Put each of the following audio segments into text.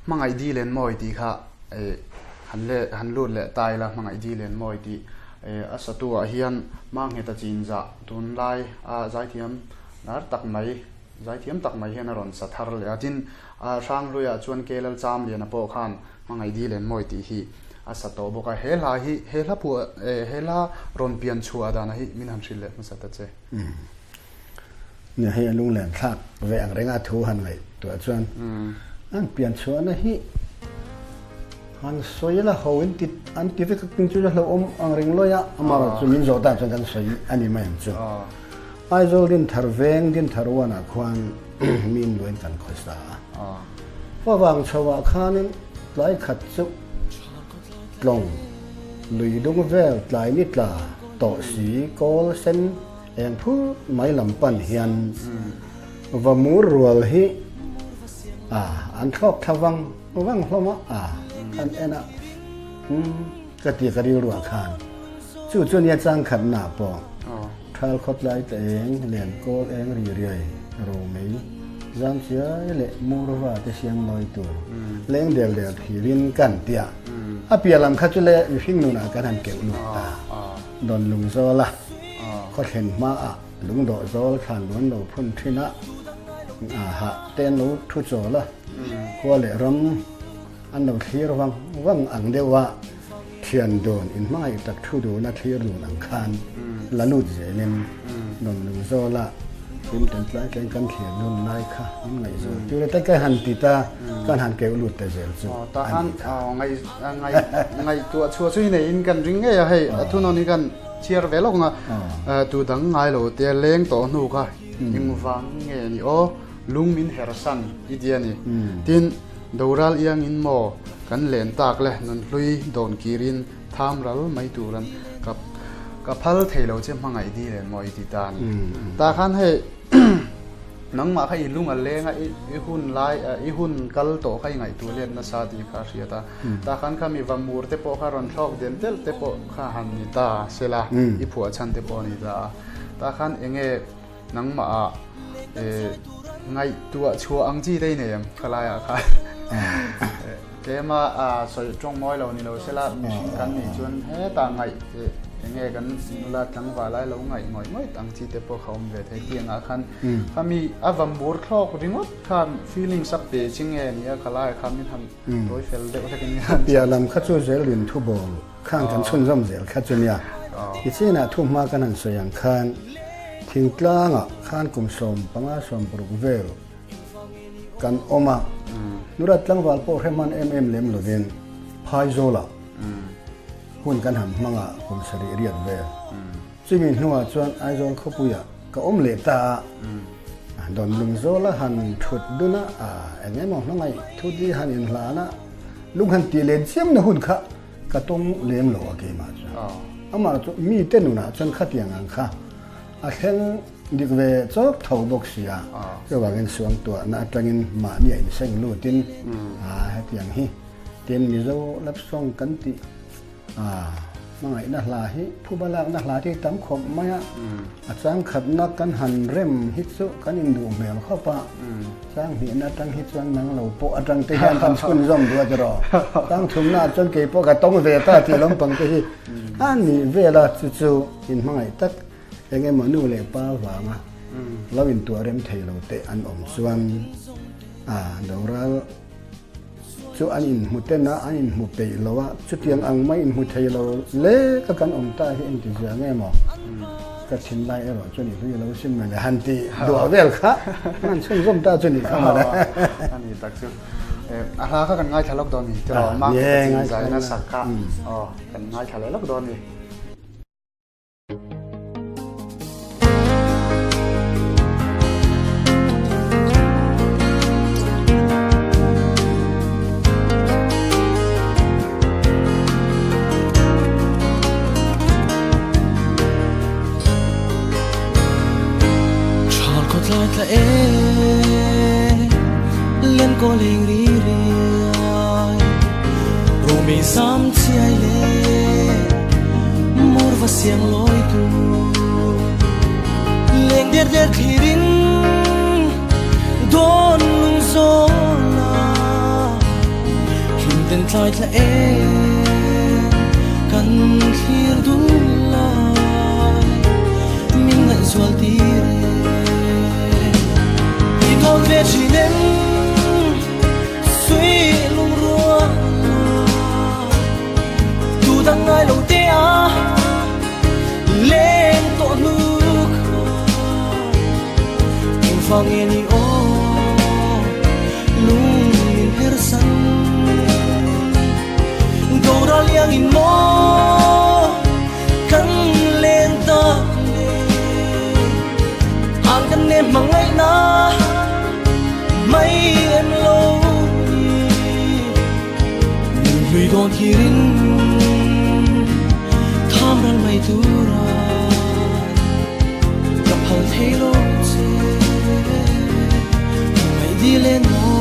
Hmangaih di len mawi tih kha han le han lut leh ta ila hmangaih di len mawi tih a satu ah hian Mangheta Chinzah tunlai a zaithiam lar tak mai zaithiam tak mai hian a rawn sa thar leh a. Tin, Hranghluiah chuan Kelal Chamliana pawh khan hmangaih di len mawi tih hi a sa tawh bawk a. He hla hi he hla phuah he hla rawn pian chhuah dana hi min han hrilh leh hmasa ta che. Nia hei a lunglen thlak ve ang renga thu han ngaihtuah chuan an pian chhuahna hi han sawi la ho in ti an ti vek a chu hlo awm ang reng lawi a amarawh chu min zawh tan chuan kan sawi a ni mai ang chu. Aizawl Dinthar veng Dinthar uanah khuan mi inluain kan khawisa a. Favang chhoah khanin tlai khat chu tlawng lui dung vel tlai ni tla tawh si kawl sen Eng phur mai lam pan hian va mur rual hi a an thlawk thla vang vang hlawm a, a kan en a umm ka ti ka rilruah khan chu chu nia chang khatna pawh thal khawtlai ta eng len kawl eng ri riai ro mai zam chiai leh mur va te siang lawi tur leng del del thirin kan tia a piah lam kha chu le mihring nunah kan han keuh lut ta dawn lung zawl a. Khaw thlen hmaah lungdawh zawl thlan luan lo phun thin a, hah te an lo thu chawl a, khua leh ram an lo thlir vang vang ang deuh a, thian dun inhmangaih tak thu duna thlir dun ang khan la lut zelin rawn lung zawl a, hlim tan tlai tleng kan thlir dun lai kha min ngaihzawl tir a, ka han ti ta, kan han keuh lut ta zel chu a ni kha. Ngaihtuah chhuah chu i neiin kan ring ngei a, hei a thunawn hi kan. Chhiar ve lawk ang a, tu dang ngai lo te leng tawh hnu kha engvang nge ni aw, lung min her san i ti a ni. Tin, Doral iangin maw kan len tak le nunhlui dawn kirin tham ral mai turan ka ka phal thei lo che hmangaih di len maw i ti ta a ni. Tah khan hei. Nangmah kha i lung a leng a, i hun lai, i hun kal tawh kha i ngaihtuah let nasa tih kha a hriat a. Tah khan kha mi vamur te pawh kha rawn thlawk del del te pawh kha han ni ta sela, i phuah chhan te pawh a ni ta a. Tah khan eng nge nangmah ah ngaihtuah chhuah ang chi te i nei em khalaiah khan? Tlema sawi tawng mawi lo ni lo sela, mihring kan nih chuan hetah ngaih eng nge kan nula tlangval lai lo ngaih ngawih ngawih ang chi te pawh kha awm ve thei tih angah khan khami a va mur thlawk ringawt khan feelings a pe chi nge nia khalai kha min han tawi fel deuh hlek in han Piah lam kha chu zel rin thu bawl khan kan chhunzawm zel kha chu nia tichinah thu hma kan han sawi ang khan thingtlangah khan kum 15 16 vel Kan awm a, Nurat tlangval pawh hre hman em em lem lovin Phaizawlah hun kan han hmang a, kum sarih riat vel. Chumi hnuah chuan Aizawl khawpuiah ka awm leh ta a, Dawnlung zawla han thut dun a, eng emaw hmangaih thut hi han inhlan a, lung han tih len chiamna hun kha ka tawng lem lo a keimah chuan. Amah chu mite nunah chuan khatiang ang kha a thleng Dik ve chawp tho bawk si a, chuvangin suangtuahna atangin mahni a inseng lutin hetiang hi tin Mizo love song kan tih hmangaihna hla hi phuba lakna hla te hi tam khawp mai a, a changkhatna kan han rem hi chu kan induh hmel khawp a, changhnihna atang hi chuan nang lo pawh atang te hian kan chhunzawm duh a tiraw, changthumna ah chuan keipawh ka tawng ve ta tih lampang te hi a nih vel a, chu chu inhmangaih tak. Eng emaw nu leh pa vanga lo intuah rem thei lo te an awm chuan a doral chu an inhmu ten a, an inhmu peih lo a, chutiang ang mai inhmu thei lo lek a kan awm ta hi engti zia nge maw ka thinlai erawh chu ni hlui lo sin mai le han ti duah vel kha an chhunzawm ta chu ni kha mawle. A ni tak chu. A hla kha kan ngaithla lawk dawn ni tiraw? Market a chin zai nasa kha aw kan ngaithla leh lawk dawn ni. Tlai tla eng kan thlir dun lai min ngaihzual tir e. I dawn ve thin em suih lungrual la tu dang ngai lo te a leng tawh hnu kha engvang nge ni aw lung min her san Doral liang in maw kan len tak le An kan nem hmangaih na mai em lo ni Min hlui dawn khirin tham ral mai tura ka phal thei lo che Hmangaih di len maw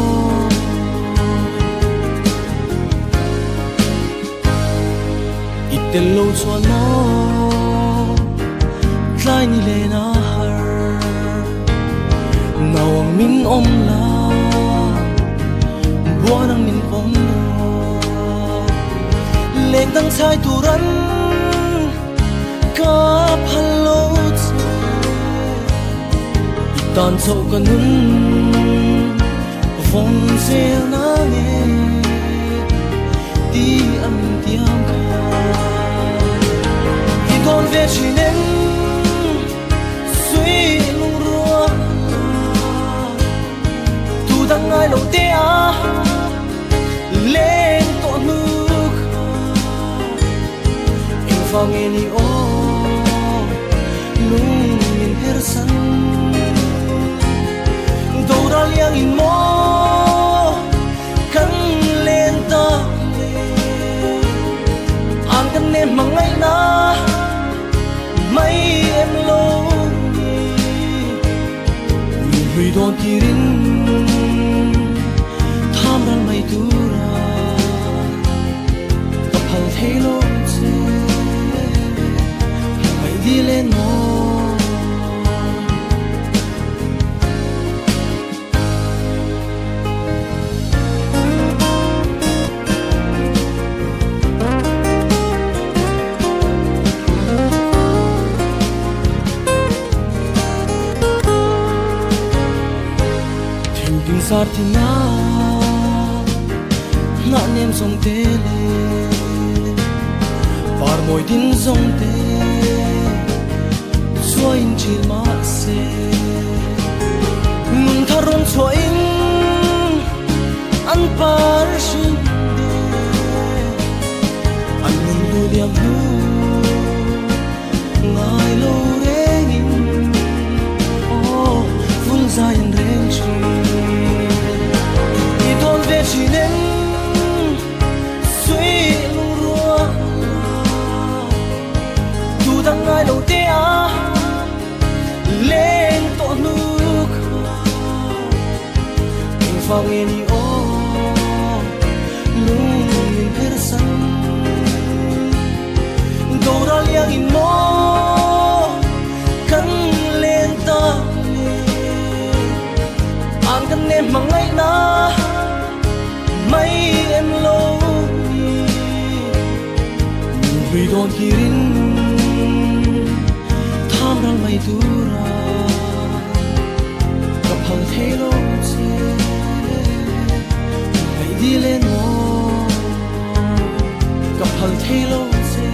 I tel lo chuan maw tlai ni len a har Nau ang min awm la buan ang min pawm rawh Leng dang chhai turan ka phal lo che I tan chauh ka nun vawng zel na nge ti a min tiam kha I dawn ve thin em suih lungrual la tu dang ngai lo te a leng tawh hnu kha engvang nge ni aw lung min her san Doral liang in maw kan len tak le An kan nem hmangaih na mai em lo ni Min hlui dawn kirin tham ral mai tura ka phal thei lo che Hmangaih di len maw Thing sar thi na na nem song te le par moi tin zong te chuain chil ma se nun tharon chuain an par shin de an nun lu liam nu ngai lo reng in oh vun zai an reng chi I dawn ve thin em suih lungrual la tu dang ngai lo te a leng tawh hnu kha engvang nge ni aw lung min her san Doral liang in maw kan len tak le An kan nem hmangaih na mai em lo ni Min hlui dawn kirin tham ral mai tura ka phal thei lo che Hmangaih di len maw ka phal thei lo che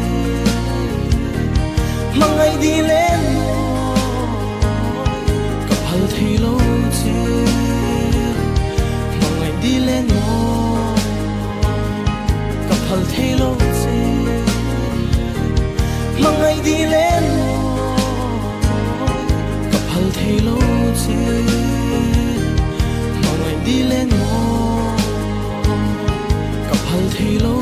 Hmangaih di len maw ka phal thei lo che Hmangaih di len maw ka phal thei lo che Hmangaih di len maw ka phal thei lo che Hmangaih di len maw ka phal thei lo